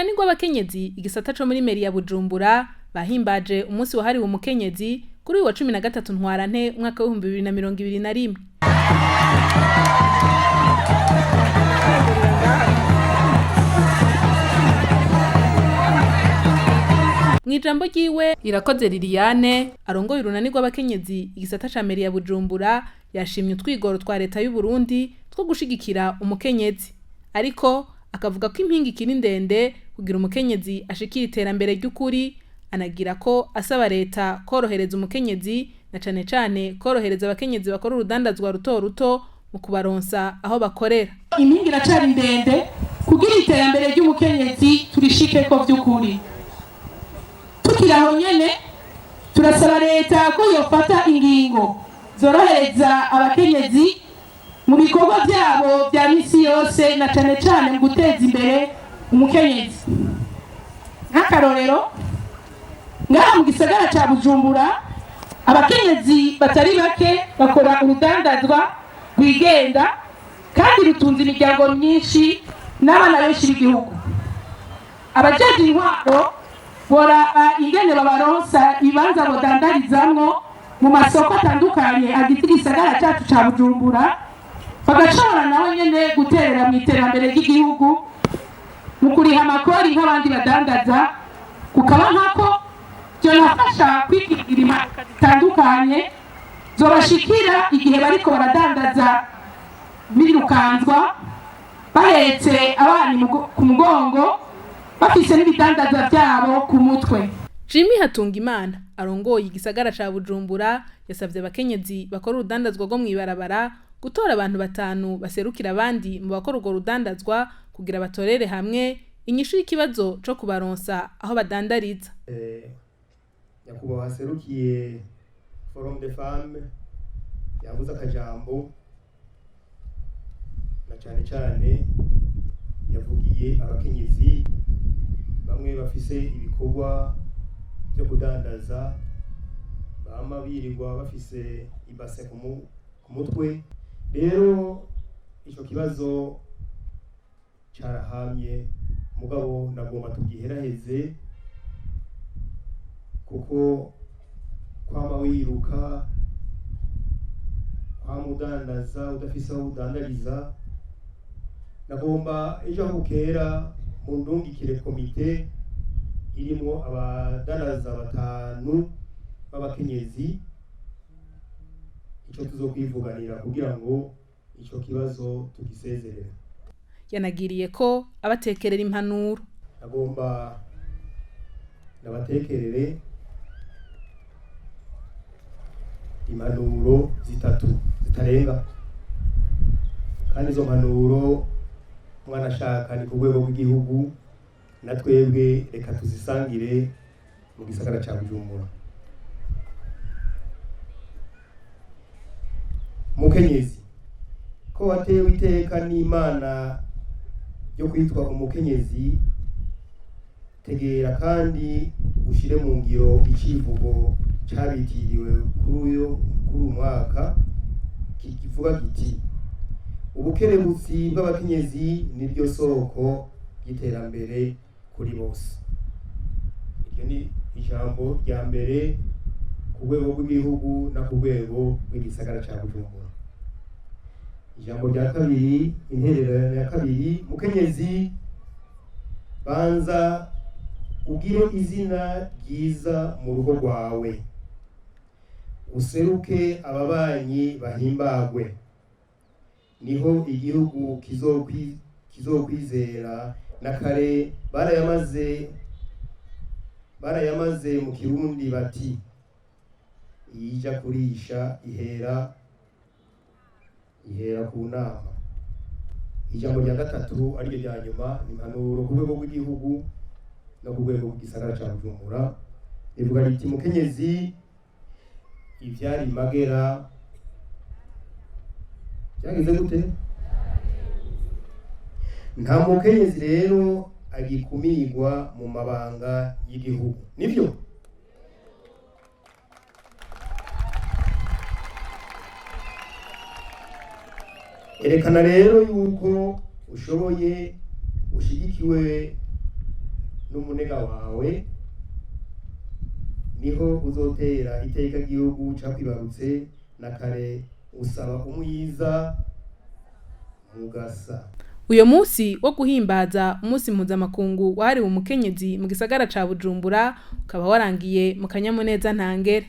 Runani rw'abakenyezi, igisata co muri mairie ya Bujumbura, bahimbaje umunsi wahariwe umukenyezi kuri uyu wa 13 Ntwarante umwaka w'2021. Mw'ijambo ryiwe, Irakoze Liliane arongoye urunani rw'abakenyezi igisata ca mairie ya Bujumbura yashimye utwigoro twa leta y'u Burundi two gushigikira umukenyezi, ariko akavuga ko impinga ikiri ndende kugira umukenyezi ashikire iterambere ry'ukuri. Anagira ko asaba leta korohereza umukenyezi, na cane cane korohereza abakenyezi bakora urudandazwa ruto ruto mu kubaronsa aho bakorera. Impinga iracari ndende kugira iterambere ry'umukenyezi turishikeko vy'ukuri. Tukiri aho nyene, turasaba leta ko yofata ingingo zorohereza abakenyezi mu bikorwa vyabo vya misi yose, na cane cane mu guteza imbere umukenyezi. Nk'akarorero, ngaha mu gisagara ca Bujumbura abakenyezi batari bake bakora urudandazwa rwigenda kandi rutunze imiryango myinshi n'abana benshi b'igihugu. Abajejwe intwaro boraba ingene babaronsa ibibanza bodandarizamwo mu masoko atandukanye agize igisagara cacu ca Bujumbura, bagashobora nabo nyene guterera mu iterambere ry'igihugu mu kuriha amakori nk'abandi badandaza, kukaba nkako vyonafasha kwikingira impanuka zitandukanye zobashikira igihe bariko baradandaza birukanzwa, bahetse abana ku mugongo, bafise n'ibidandaza vyabo ku mutwe. Jimmy Hatungimana arongoye igisagara ca Bujumbura yasavye abakenyezi bakora urudandazwa rwo mw'ibarabara gutora abantu batanu baserukira abandi mu bakora urwo rudandazwa kugira batorere hamwe inyishu y'ikibazo co kubaronsa aho badandariza. Nyakubahwa aserukiye Forum des Femmes yavuze akajambo, na cane cane yavugiye abakenyezi bamwe bafise ibikorwa vyo kudandaza, bama birirwa bafise ibase ku mutwe. Rero ico kibazo carahamye, mugabo nagomba tugiheraheze, kuko kwama wiruka, kwama udandaza udafise aho udandariza. Nagomba ejo aho bukera mundungikire komite irimwo abadandaza batanu b'abakenyezi, ico tuzokwivuganira kugira ngo ico kibazo tugisezerere. Yanagiriye ko abatekerera impanuro. Nagomba nabatekerere impanuro zitatu zitarenga, kandi izo mpanuro mwana ashaka ni ku rwego rw'igihugu, na twebwe reka tuzisangire mu gisagara ca Bujumbura. Mukenyezi, ko watewe iteka n'Imana yo kwitwa umukenyezi, tegera kandi ushire mu ngiro icivugo cabitiriwe kuri uyu mwaka kivuga kiti: ubukerebutsi bw'abakenyezi niryo soko ry'iterambere kuri bose. Iryo ni ijambo rya mbere ku rwego rw'igihugu no ku rwego rw'igisagara ca Bujumbura. Ijambo rya kabiri, intererano ya kabiri: mukenyezi, banza ugire izina ryiza mu rugo rwawe, useruke ababanyi bahimbagwe, niho igihugu kizokwizera. Na kare barayamaze mu Kirundi bati: iyija kurisha ihera ku nama. Ijambo rya gatatu ariryo rya nyuma ni impanuro ku rwego rw'igihugu no ku rwego rw'igisagara ca Bujumbura, rivuga riti: mukenyezi, ivyari magera vyagize gute? Nta mukenyezi rero agikumirwa mu mabanga y'igihugu, nivyo? Erekana rero yuko ushoboye, ushigikiwe N'umunega wawe, niho uzotera iteka igihugu cakwibarutse. Na kare usaba umwiza mugasa. Uyo munsi wo guhimbaza umunsi mpuzamakungu wahariwe umukenyezi mu gisagara ca Bujumbura ukaba warangiye mu kanyamuneza ntangere.